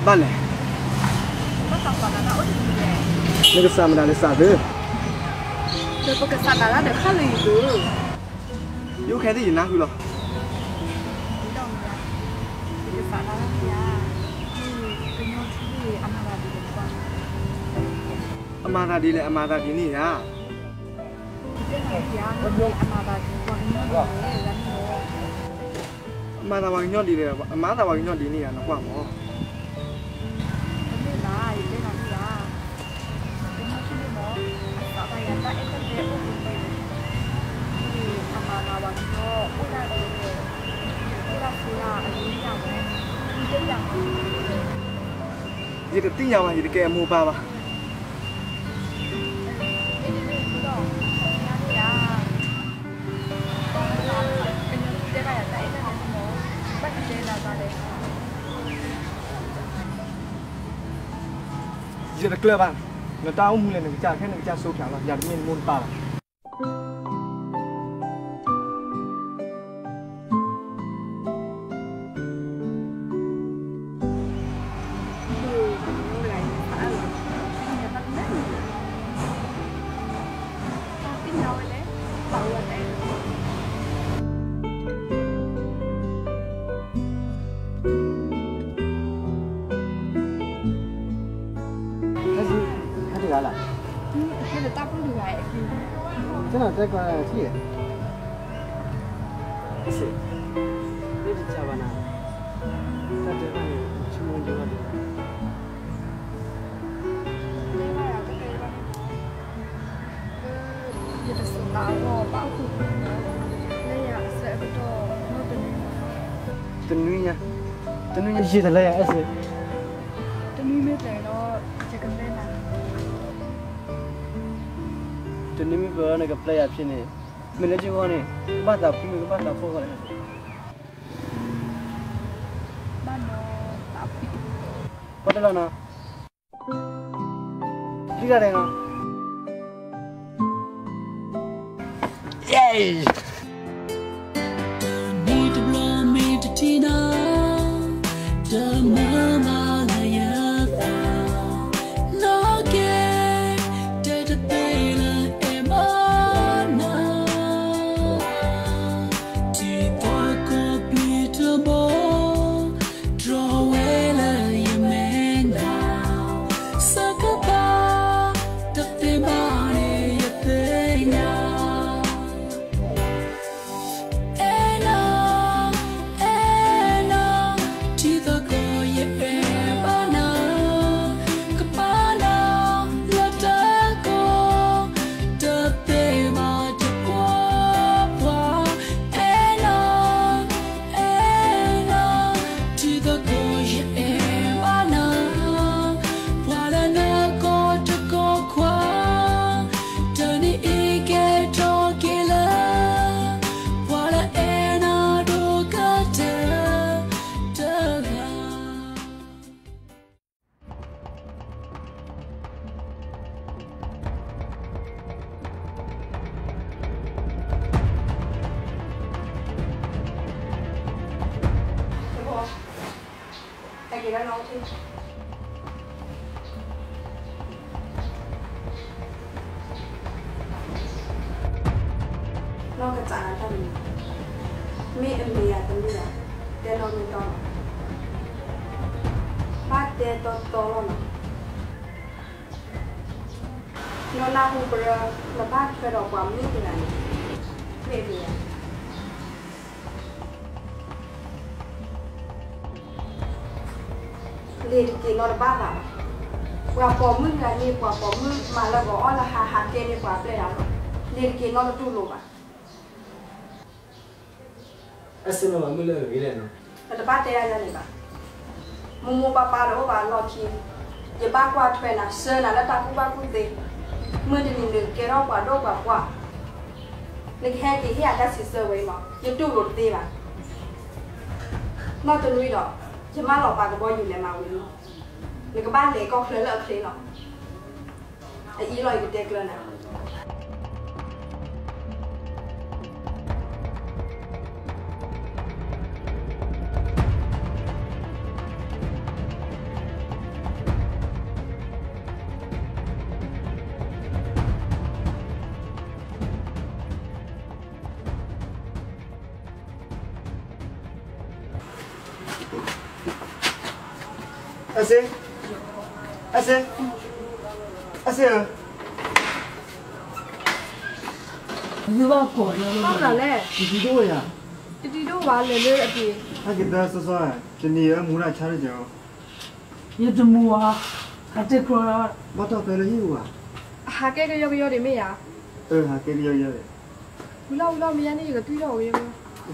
ဘၣ်လဲၣ်, နကစးမတၤလဲၣ်စးသ့, ဒီးပကစးတၢ်လၢဒီးခါလၢယၤသု, ယအိၣ်ခဲသ့ၣ်ယနၢ်ဟူလီၤ. ကစးတၢ်လၢယၤ, ကညီထူအမၤသးဒ်လဲၣ်, အမၤသးဒ်လဲၣ်, အမၤသးဒ်န့ၣ်ဧါ. အမၤသးပှၤကညီဒ်လဲၣ်, အမၤသးပှၤကညီဒ်န့ၣ်ဧါ, နကွၢ်မး. တမ့ၢ်ဘၣ်, ယတဲနၤမ့ၢ်ဧါ, ကညီထူန့ၣ်မး, အသးပှၤယၤတၢ်အဲၣ်တၢ်ကွံအိၣ်ပူၤန့ၣ်, အမၤသးပှၤကညီအိၣ်ဒၣ်ဒီး, အိၣ်ဒၣ်ဆိးဒၣ်အဂ့ၤယၤမး, ယတသ့ၣ်ညါဘၣ်, ယတကဲအမိၢ်ပၢ်ဘၣ်. ယတကျၢၤဘၣ်, နတၢ်အိၣ်မူလဲၣ်, နကစၢ်ခဲနကစၢ်စိခံလီၤ, ယၤတမ့ၢ်နမိၢ်နပၢ်ဘၣ်. ဟဲတဂၤလၢ်, ဟဲတၢ်ဖိတဂၤ, ကနၣ်တဲကွၢ်ထံၣ်, မ့ၢ်တကးဘၣ်နၤ, တၢ်တဲဘၣ်န့ၣ် ဆိကမိၣ်ဒံးဘၣ်ဒံးလီၤ. ယတစိၤသးအဂီၢ်ဘၣ်အိၣ်ဃုာ်န့ၣ်, လၢယၤအဆၢအကတီၢ်နီတနွံ, တနွံညါ, တနွံညါယံာ်တလၢယၤအဲၣ်စ့, တနွံမ့ၢ်ပျဲၤဒီး ယကပျဲနၤ, တနွံမ့ၢ်ပျဲၤဒီးနကပျဲယၤဖဲန့ၣ်, မ့ၢ်လၢယဂီၢ်န့ၣ် ကဘၣ်သးဖှံမ့ၢ်ကဘၣ်သးဖှီၣ်ဂီၢ်လဲၣ်, ဘၣ်နီၤ, ပှၤတလီၤနီၤ. ပျံၤတၢ်ဒဲးနီၤ. တနံၤတဘျီမ့ၢ်တထံၣ်နီၤ, တမၤမၤလၢယသး, နီၢ်က့, တဲတသ့လၢအဲၣ်ဘၣ်နၤ, ထံသကိးပျံၤတဘီ တြီဝဲလၢယမဲာ်ညါ, စကပၤ တသ့ဘၣ်န့ၣ်ယသ့ၣ်ညါ, အဲၣ်နၤ, အဲၣ်နၤ, ထံသကိးယအဲၣ်ဘၣ်နၤ, ကပာ်နၤလၢတၢ်ကိး, တသ့ဘၣ်တကွၢ်ပှၤ, အဲၣ်နၤ အဲၣ်နၤ, ထံသကိးယအဲၣ်ဘၣ်နၤ, ပှၤလၢနကိးတကိးခွါ, တနံၤအံၤကဲထီၣ်က့ၤလၢ ပှၤလၢအဲၣ်နၤဒိၣ်ကတၢၢ်တဂၤ. နီၢ်ကစးနၤတၢ်မံၤ, မ့ၢ်အမ့ၢ်ယၤတမံၤဒီး တဲနီၢ်မ့ၢ်တီလီၤ. ဘၣ်တဲတီတီလီၤနီၤ. နီၢ်နၢ်ဟူပရၢ နဘၣ်ထွဲဒီးပှၤမုၣ်တဂၤန့ၣ် မ့ၢ်မ့ၢ်ယၤ လ့ၤတက့ၤနီတဘၣ်သးဘၣ်. ပှၤပိာ်မုၣ်တဂၤန့ၣ် ပှၤပိာ်မုၣ်မၤလၢဂီၤအီၣ်လၢဟါ ဟးကဲန့ၢ်ပှၤပျဲၢ်ယၤလီၤ. လ့ၤတက့ၤနီတတူၢ်လိာ်ဘၣ်. အစ့နီၤ ပှၤမုၣ်လၢအဂ့ၤလဲၣ်နီၤ. နတဘၣ်တဲယၤန့ၣ်ဘၣ်. မိၢ်မိၢ်ပၢ်ပၢ်တအိၣ်ဘၣ်လီၢ်ခံ, ယဘၣ်ကွၢ်ထွဲနၤ ဆှၢနၤလၢတၢ်ကူၣ်ဘၣ်ကူၣ်သ့, မုၢ်တနံၤနကကဲထီၣ်ပှၤဒိၣ်ပှၤပှၢ်, နကဟဲက့ၤဟ့ၣ်ယၤတၢ်စံးဆၢဝဲအံၤမး ယတူၢ်လိာ်တသ့ဘၣ်. နီၢ်တနွံဒီး ယမၢလီၤပာ်ကဘီယူၤလဲၤမၤဝံၤလီၤ. နကဘၣ်လဲၤကီၢ်ချၢလၢအချ့လီၤ. အအံၤလီၤယကတဲကျၢၤနၤ. အဲၣ်စ့, အဲၣ်စ့, အဲၣ်စ့ဧၢ, ဘၣ်ကိးလၢ ဘၣ်မနုၤလဲၣ်, ယတံၤဒိၣ်ယၤ, ယတံၤဒိၣ်ဘၣ်လဲၤလၢအပျ့ၤ, ဟဲက့ၤသၢစီစီ, တနံၤအံၤမူဒၣ်ဆါတက့ၢ်အီၤ, ယတမူဘၣ်, ဟးတဲကျီလီၤ, ဘၣ်ထီၣ်သၢလၢဟံၣ်ပူၤဘၣ်, ဟးကဲကယီကယီဒံးမ့ၢ်ယၤ, အၢ ဟးကဲကယီကယီဒံး, ဝံၤလီၤဝံၤလီၤ မ့ၢ်ယါန့ၣ် ယကတွံၢ်ထီၣ်ဝဲ ထံၣ်လီၤသးလၢခံလီၤ,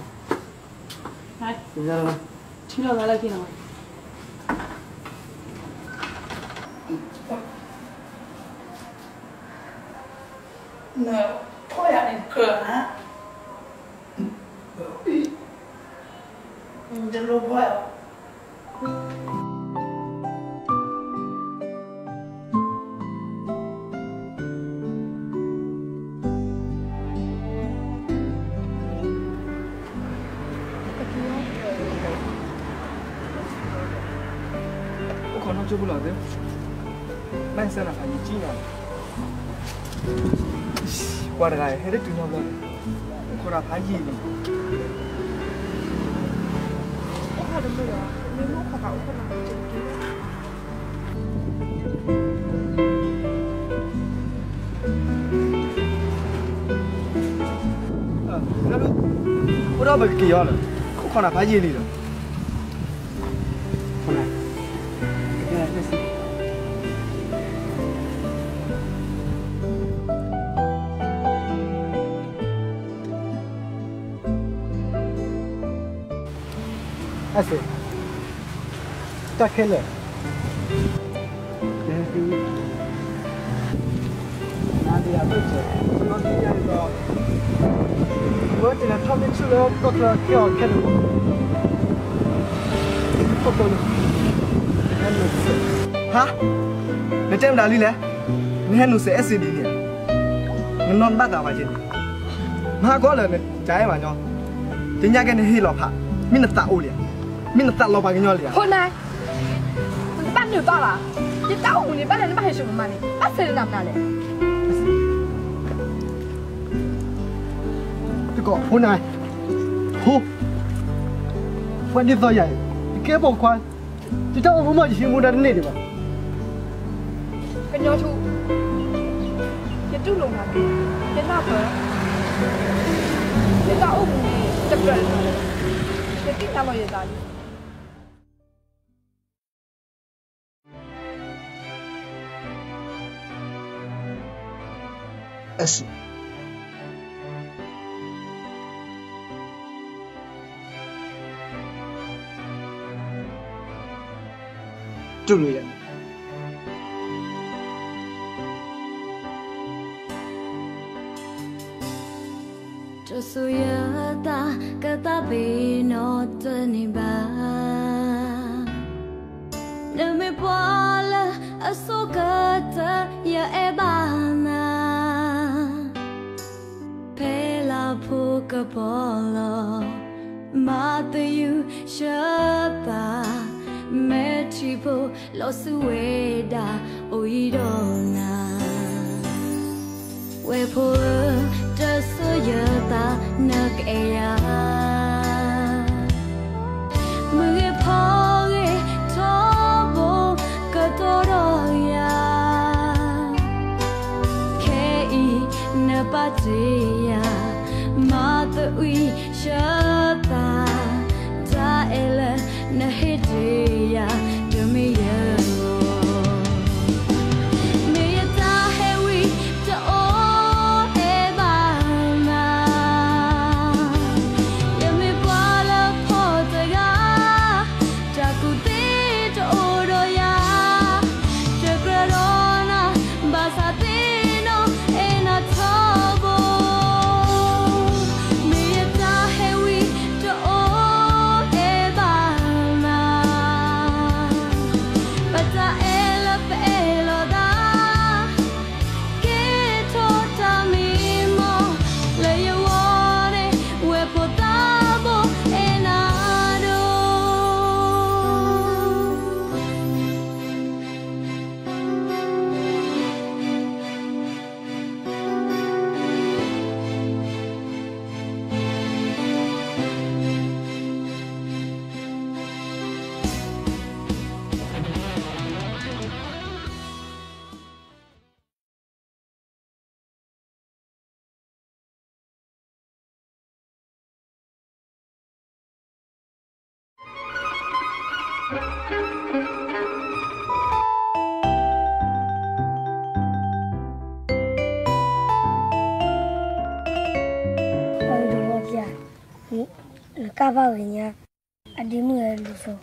နဖီၣ်ယၤန့ၣ်ကြၢးဧါ, တလိၣ်ဖီၣ်ယၤ အိၣ်ခိးနီၢ်ကၠိပူၤလီၤသ့, မ့ၢ်စဲနၤဖးယံာ်ကံနၤ, ပှၤတဂၤဟဲလၢတုၤနီတဘျီန့ၣ်, အိၣ်ခိးနၤဖးယံာ်လံ, အိၣ်ခိးတမုာ်လီၤ, မ့ၢ်မ့ၢ်အိၣ်ခိးသးအိၣ်ခိးနၤ အိၣ်ဒီးပကက့ၤအီၤလၢ, ခိးနၤဖးယံာ်လံလီၤ, ခိးနၤ, အဲၣ်စ့, တၢ်ခဲလၢာ်, နၤဒ်ယၤဘၢၣ်စၢၤ, ဒီးသံယၤဒ်သိး, ဝဲကလဲၤထီၣ်မ့ၢ်ဆူၣ်လၢကီၢ်ချၢခဲအီၤခဲလၢာ်, ဟဲနုာ်စဲး, ဟါ, နတဲမတၤလံလဲၣ်, နဟဲနုာ်စဲးအဲၣ်စ့ဒ်န့ၣ်, နနီၢ်နဘၣ်သးဝဲက့န့ၣ်, မဟါကီလၢာ်နတအဲၣ်ဘၣ်ညီ, တညါကဲနဟ့ၣ်လီၤဖး, မ့ၢ်နသးအိၣ်လံဧါ, မ့ၢ်နသးလီၤပှၤကညီလံဧါ. ဖိနါ, နတဘၣ်နုာ်ဘၣ်ဘၣ်, ယတၢ်အိၣ်မူန့ၣ် ဘၣ်လဲၣ်နဘၣ်ဟဲစိာ်မးန့ၣ် ဘၣ်ဆဲးနၤမနုၤလဲၣ်. တကိးဖိနါ, ဖိ, ပှၤဒ်သိးယၤအံၤ, ယကဲပိာ်ခွါ, ယတၢ်အိၣ်မူမ့ၢ်ယဟံးမူဒါတန့ၢ်ဒံးဘၣ်. ကညီထူ, ယတူၢ်လိာ်နၤ, ယနၢ်ပၢၢ်, ယတၢ်အိၣ်မူန့ၣ် တကြၢးလၢၤ, ယသ့ၣ်ညါလီၤယသးလံ. အဲၣ်စ့, တူၢ်လိာ်ယၤန့ၣ် တစိၤယသး ကသးပ့ၤနီၣ်တန့ၢ်ဘၣ်, နမ့ၢ်ပှၤလၢအဆိကတၢၢ် ယအဲၣ်ဘၣ်နၤ, ဖဲလၢဖိကပီၤလီၤ မၤသယုၢ်ဆၢသး, မဲာ်ထံဖိလီၤဆူဝ့ၢ်ဒၣ် အိၣ်အံၤဒီးနၤ, ဝဲၢ်ဖိဧၢ, တစိၤယသးနကအဲၣ်ယၤ, မုၢ်ဂ့ၤဖီဂ့ၤထီဘိကတီၤဒီးယၤ, ခဲအံၤနပာ်တ့ၢ်ယၤ, မၤသယုၢ်ဆၢသး, တၢ်အဲၣ်လၢနဟ့ၣ်တ့ၢ်ယၤ တမ့ၢ်ယဂီၢ်, မ့ၢ်ယတၢ်ဟဲဝံတအိၣ်အဲၣ်ဘၣ်နၤ, ယမ့ၢ်ပှၤလၢဖှီၣ်တဂၤ, တၢ်ကူၣ်သ့တအိၣ်ဒီးယၤ, တကြၢးဒီးနၤ ဘၣ်ဆၣ်သ့ၣ်နီၣ်အဲၣ်နၤထီဘိ နကၢ်ဘၣ်ဝဲညါ, အဒ့မုၣ်ဝဲလူၤစိ က့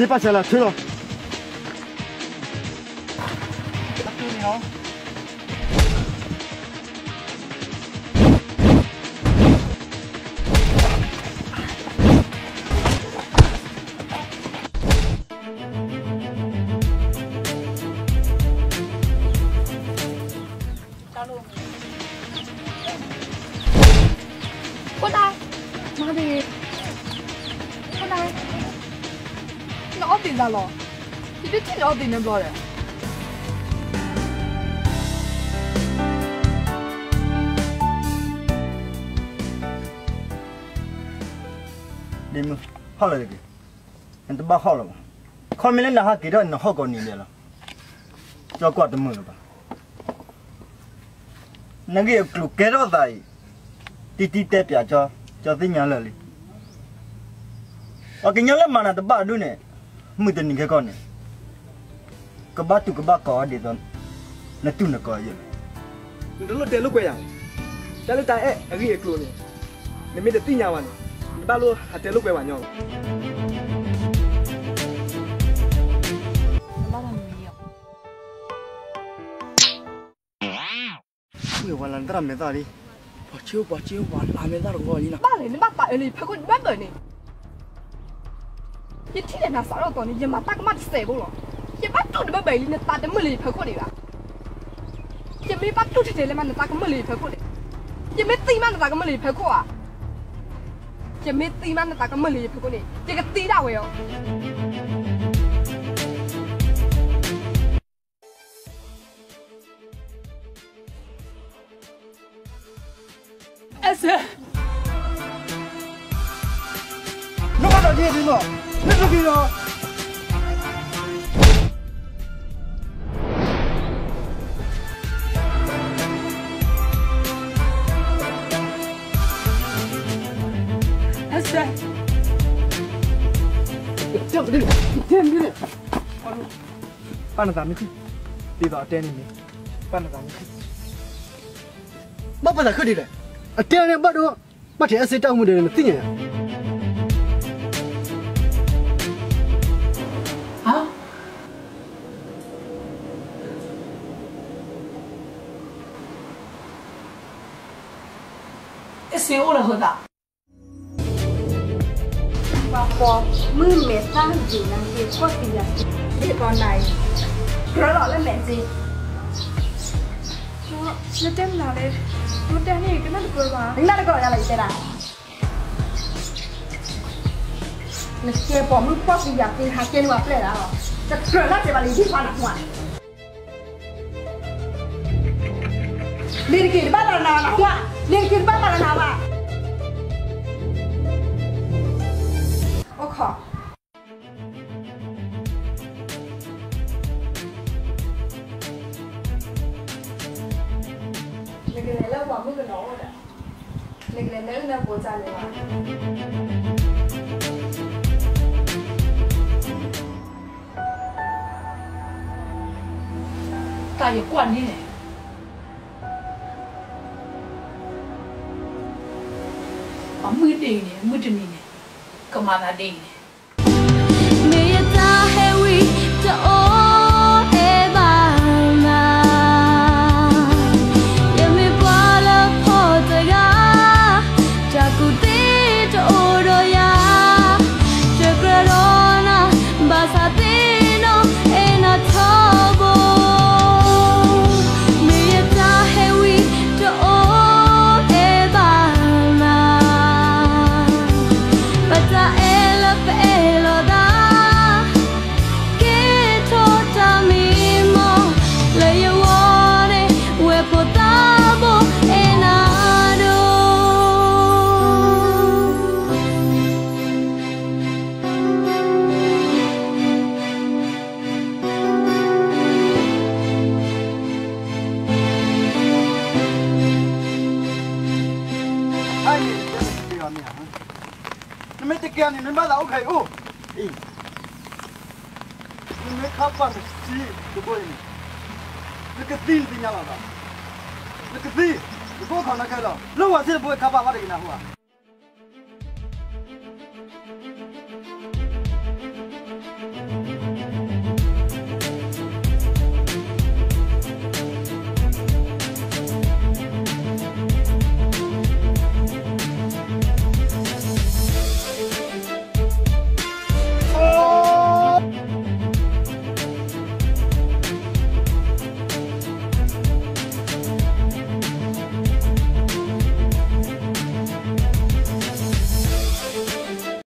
ၤပာ်စၢၤလီၤ ထုလီၤ. ဖိဒါ, မၤဒံး, ဖိဒါ, နအီၣ်သံးသးလီၤ, ယဒုးထံၣ်နအီၣ်သံးန့ၣ်ဘျီဒီး ဒ့မုၣ်, ဟီၣ်လီၤတက့ၢ်, နတဘၣ်ဟီၣ်လီၤဘၣ်. ခီမ့ၢ်လၢနဟးက့ၤထီၣ်န့ၣ် နဟီၣ်ကိးနံၤဒဲးလီၤ. ကၠီကွၢ်တမုာ်လၢၤဘၣ်. နဂ့ၢ်အကျိၤကဲထီၣ်သးအံၤ, တံတံတဲပၠးကၠီ, ကၠီသ့ၣ်ညါလၢာ်လံ. ပှၤကညီလၢမၤနၤတဘၣ်ဒိၣ်န့ၣ်, မုၢ်တနံၤခဲကီၢ်န့ၣ် ကဘၣ်တူၢ်ကဘၣ်ကီၢ်အီၤဒ်သိး နတူၢ်နကီၢ်အယိာ်လီၤ. နတလိၣ်တဲလိာ်ကွဲယၤ, တၢ်လၢတၢ်အဲၣ်အဂ့ၢ်အကျိၤန့ၣ်, နမ့ၢ်တသ့ၣ်ညါဘၣ်န့ၣ်, နတဘၣ်လိၣ်ဟးတဲလိာ်ကွဲပှၤညီလီၤ. မ့ၢ်ဝဲလၢနသရၣ်မဲာ်သၣ်လံ, ပှၤကၠိပှၤကၠိပှၤလၢမဲာ်သၣ်တဂီၢ်လံနီၤ. ဘၣ်လဲၣ် နဘၣ်သးအၢလၢယဖီခိၣ်တဘၢဘၢန့ၣ်, ယထံၣ်လၢနၤစးထီၣ်သီန့ၣ် ယမၤတၢ်ကမၣ်တစဲးဖိလီၤ. ယဘၣ်တူၢ်တဘၢဘၢအံၤလံ နသးတမုာ်လၢယဖီခိၣ်ဒံးဘၣ်. ယမ့ၢ်ဘၣ်တူၢ်ထဲထဲလၢမး နသးကမုာ်လၢယဖီခိၣ်န့ၣ်, ယမ့ၢ်သံမး နသးကမုာ်လၢယဖီခိၣ်ဧါ. ယမ့ၢ်သံမး နသးကမုာ်လၢယဖီခိၣ်န့ၣ် ယကသံဒၣ်ဝဲအီၤ. အဲၣ်စဲၣ်, နဘၣ်ဒီးဒ်န့ၣ်နီၤ, နတဂ့ၤလီၤ. အဲၣ်စဲၣ်, တဲမ့ၢ်န့ၣ်, ပာ်နသးမ့ၢ်ခုၣ်, ဒ်သိးအတဲန့ၣ်မ့ၢ်, ပာ်နသးမ့ၢ်ခုၣ်, ဘၣ်ပာ်သးခုၣ်ဒ်လဲၣ်, အတဲန့ၣ်ဘၣ်ဒိ, ဘၣ်ထဲအဲၣ်စဲၣ်တၢ်အိၣ်မူဒီး နသ့ၣ်ညါယၤ. အဲၣ်စဲၣ်အိၣ်လၢအဃိသး, ပှၤပိာ်မုၣ်မဲာ်သၣ်ယံာ်နၤက့ၤ ကွၢ်သံယၤက့ၤ ဒ်သိးနၤအံၤ ကြၢးလီၤလၢမဲာ်စ့, နတဲနၤလၢ, နတဲန့ၣ် ကနၣ်တကြၢးဘၣ်, နကနၣ်တကြၢးယၤလီၤ ယတဲဒၣ်, နကဲပိာ်မုၣ်ကွၢ်သံယၤက့ၤ ဟးကဲန့ၢ်ပှၤပျဲၢ်လၢ်လီၤ, တကြၢးလၢတဲဘၣ်လၢယဟံၣ်ဖးနၤကွၢ် လ့ၤတက့ၤတဘၣ်သးနၤဘၣ်နကွၢ်, လ့ၤတက့ၤတဘၣ်သးနၤဘၣ်, အိၣ်ခိး, နကလဲၤလၢပှၤမုၣ်ကနီၤအိၣ်ဒီး, နကလဲၤနၢအုၣ်နၢဖိတၢ်န့ၣ်ဘၣ်. တၢ်ယကွၢ်န့ၣ်, အမုၢ်ဒ်အံၤန့ၣ် မုၢ်တနံၤန့ၣ် ကမၤသးဒ်အံၤန့ၣ်, မ့ၢ်ယတၢ်ဟဲဝံၤတအိၣ်အဲၣ်ဘၣ်နၤ, ယမ့ၢ်ပှၤလၢဖှီၣ်တဂၤ, တၢ်ကူၣ်သ့တအိၣ်ဒီးယၤ, တကြၢးဒီးနၤ, ဘၣ်ဆၣ်သ့ၣ်နီၣ်အဲၣ်နၤထီဘိ, မ့ၢ်ယတၢ်ဟဲဝံၤတအိၣ်အဲၣ်ဘၣ်နၤ, ဘၣ်တၢ်အဲၣ်လၢပ န့ၣ် နမၤသးအိၣ်ခဲအံၤအိၣ်, အံၤ, နမ့ၢ်ခါပာ်နစုတဘိအံၤန့ၣ်, နကသံနသ့ၣ်ညါလီၤသး, နကသံ, နကအိၣ်ခိးနၤခဲလီၤ, လၢပှၤသ့ၣ်တဘိခါပာ်ဘၣ်တဂ့ၤနၢ်ဟူဧါ.